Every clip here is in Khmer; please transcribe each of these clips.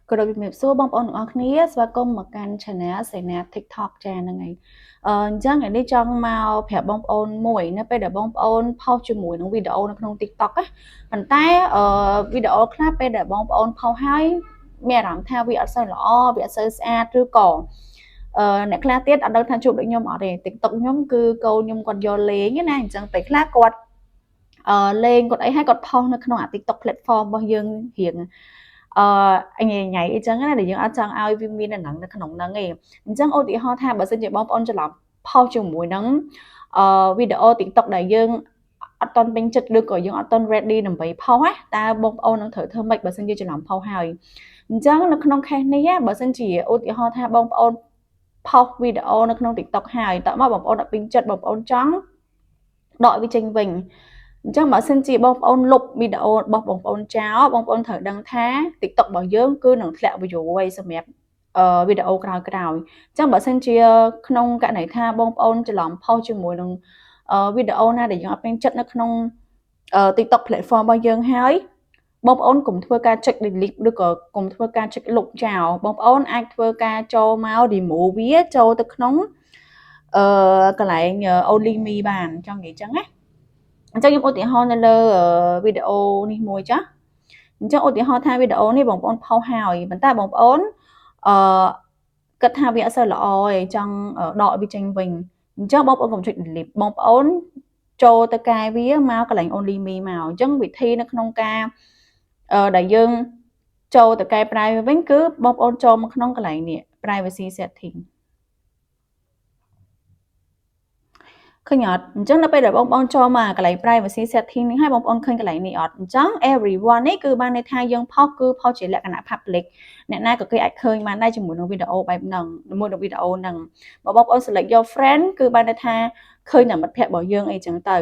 គោរពជំរាបសួរបងប្អូនទាំងអស់គ្នាស្វាគមន៍មកកាន់ Channel សេនា TikTok ចាហ្នឹងហើយអញ្ចឹងថ្ងៃនេះចង់មកប្រាប់បងប្អូនមួយនៅពេលដែលបងប្អូនផុសជាមួយនឹងវីដេអូនៅក្នុង TikTok ណាប៉ុន្តែអឺវីដេអូខ្លះពេលដែលបងប្អូនផុសហើយមានអារម្មណ៍ថាវាអត់សូវល្អវាអត់សូវស្អាតឬក៏អ្នកខ្លះទៀតអត់ដឹងថាជួបដូចខ្ញុំអត់ទេ TikTok ខ្ញុំគឺកូនខ្ញុំគាត់យកលេងណាអញ្ចឹងពេលខ្លះគាត់លេងគាត់អីហើយគាត់ផុសនៅក្នុងអា TikTok platform របស់យើងរៀងញ៉ៃញ៉ៃអីចឹងណាដែលយើងអត់ចង់ឲ្យវាមានអាហ្នឹងនៅក្នុងហ្នឹងឯងអញ្ចឹងឧទាហរណ៍ថាបើសិនជាបងប្អូនច្រឡំផុសជាមួយនឹងវីដេអូ TikTok ដែលយើងអត់ទាន់ពេញចិត្តឬក៏យើងអត់ទាន់ ready ដើម្បីផុសណាតើបងប្អូននឹងត្រូវធ្វើម៉េចបើសិនជាច្រឡំផុសហើយអញ្ចឹងនៅក្នុង case នេះបើសិនជាឧទាហរណ៍ថាបងប្អូនផុសវីដេអូនៅក្នុង TikTok ហើយតើមកបងប្អូនអត់ពេញចិត្តបងប្អូនចង់ដកវាចេញវិញអញ្ចឹងបើសិនជាបងប្អូនលុបវីដេអូរបស់បងប្អូនចោលបងប្អូនត្រូវដឹងថា TikTok របស់យើងគឺនឹងធ្លាក់ view ហើយសម្រាប់វីដេអូក្រោយៗអញ្ចឹងបើសិនជាក្នុងករណីថាបងប្អូនច្រឡំផុសជាមួយនឹងវីដេអូណាដែលយើងអត់ពេញចិត្តនៅក្នុង TikTok platform របស់យើងហើយបងប្អូនកុំធ្វើការចុច delete ឬក៏កុំធ្វើការចុចលុបចោលបងប្អូនអាចធ្វើការចូលមក remove វាចូលទៅក្នុងកន្លែង only me បានចង់និយាយចឹងណាអញ្ចឹងខ្ញុំឧទាហរណ៍នៅលើវីដេអូនេះមួយចាអញ្ចឹងឧទាហរណ៍ថាវីដេអូនេះបងប្អូនផុសហើយប៉ុន្តែបងប្អូនគិតថាវាអត់សូវល្អទេចង់ដកវាចេញវិញអញ្ចឹងបងប្អូនកុំចុច delete បងប្អូនចូលទៅកែវាមកកន្លែង only me មកអញ្ចឹងវិធីនៅក្នុងការដែលយើងចូលទៅកែប្រែវាវិញគឺបងប្អូនចូលមកក្នុងកន្លែងនេះ privacy setting ឃើញអត់អញ្ចឹងនៅពេលដែលបងប្អូនចូលមកកន្លែង privacy setting នេះហើយបងប្អូនឃើញកន្លែងនេះអត់អញ្ចឹង everyone នេះគឺបានន័យថាយើងផុសគឺផុសជាលក្ខណៈ public អ្នកណាក៏គេអាចឃើញបានដែរជាមួយនឹងវីដេអូបែបហ្នឹងជាមួយនឹងវីដេអូហ្នឹងបើបងប្អូន select យក friend គឺបានន័យថាឃើញតែមិត្តភ័ក្តិរបស់យើងអីចឹងទៅ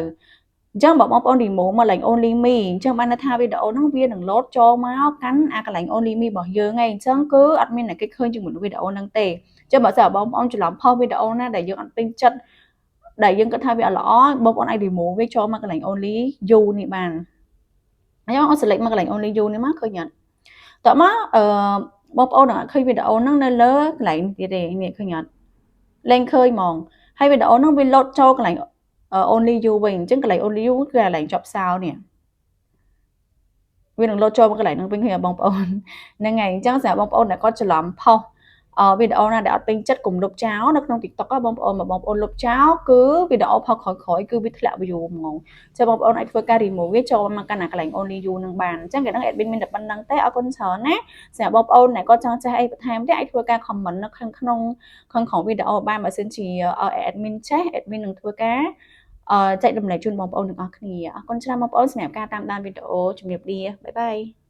អញ្ចឹងបើបងប្អូន remove មកកន្លែង only me អញ្ចឹងបានន័យថាវីដេអូហ្នឹងវានឹង load ចូលមកកាន់អាកន្លែង only me របស់យើងឯងអញ្ចឹងគឺអត់មានអ្នកគេឃើញជាមួយនឹងវីដេអូហ្នឹងទេអញ្ចឹងបើសិនបងប្អូនច្រឡំផុសវីដេអូណាដែលយើងអត់ពេញចិត្តដែលយើងគិតថាវាអត់ល្អបងប្អូនអាច remove វាចូលមកកន្លែង only you នេះបានហើយបងប្អូន select មកកន្លែង only you នេះមកឃើញអត់តោះមកបងប្អូននឹងអត់ឃើញវីដេអូហ្នឹងនៅលើកន្លែងទៀតទេនេះឃើញអត់លែងឃើញហ្មងហើយវីដេអូហ្នឹងវា load ចូលកន្លែង only you វិញអញ្ចឹងកន្លែង only you គឺកន្លែងចប់សោនេះវានឹងលោតចូលមកកន្លែងហ្នឹងវិញឃើញបងប្អូនហ្នឹងហើយអញ្ចឹងសម្រាប់បងប្អូនដែលគាត់ច្រឡំផុសវីដេអូណាដែលអត់ពេញចិត្តកុំលុបចោលនៅក្នុង TikTok បងប្អូនបើបងប្អូនលុបចោលគឺវីដេអូផុសក្រោយៗគឺវាធ្លាក់ view ហ្មងចឹងបងប្អូនអាចធ្វើការ remove វាចូលមកកាន់កន្លែង only you នឹងបានអញ្ចឹងគេនឹង admin មានតែប៉ុណ្្នឹងទេអរគុណច្រើនណាសម្រាប់បងប្អូនដែលគាត់ចង់ចេះអីបន្ថែមទេអាចធ្វើការ comment នៅខាងក្នុងខាងក្រោមវីដេអូបានបើសិនជា admin ចេះ admin នឹងធ្វើការចែករំលែកជូនបងប្អូនទាំងអស់គ្នាអរគុណច្រើនបងប្អូនសម្រាប់ការតាមដានវីដេអូជំរាបលា bye bye.